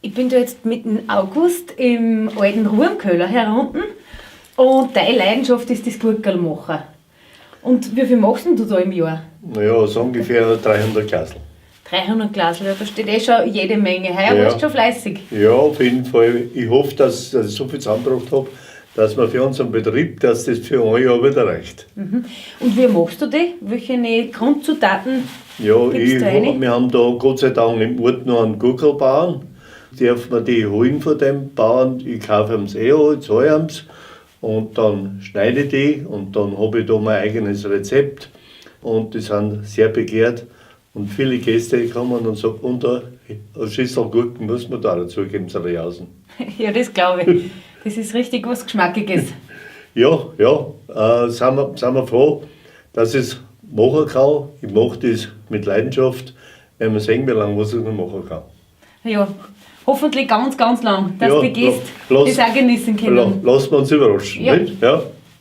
Ich bin da jetzt mitten August im alten Ruhmköller herunten und deine Leidenschaft ist das Gurkerl machen. Und wie viel machst denn du da im Jahr? Naja, so ungefähr 300 Glasl. 300 Glasl, ja, da steht eh schon jede Menge. Heuer warst du schon fleißig. Ja, auf jeden Fall. Ich hoffe, dass ich so viel zusammengebracht habe, dass wir für unseren Betrieb, dass das für ein Jahr wieder reicht. Und wie machst du die? Welche Grundzutaten Ja, gibst du rein? Wir haben da Gott sei Dank im Ort noch einen Gurkelbauern. Darf man die holen von dem Bauern. Ich kaufe ihm's eh an, zahle ihm's und dann schneide ich die und dann habe ich da mein eigenes Rezept. Und die sind sehr begehrt. Und viele Gäste kommen und sagen, und eine Schüssel Gurken muss man da dazu geben, zur Jausen. Ja, das glaube ich. Das ist richtig was Geschmackiges. Ja, ja, sind wir froh, dass ich es machen kann. Ich mache das mit Leidenschaft, wenn wir sehen, wie lange was ich noch machen kann. Ja, hoffentlich ganz, ganz lang, dass Ja, die Gäste lass- das auch genießen können. Lassen wir uns überraschen, Ja. nicht? Ja.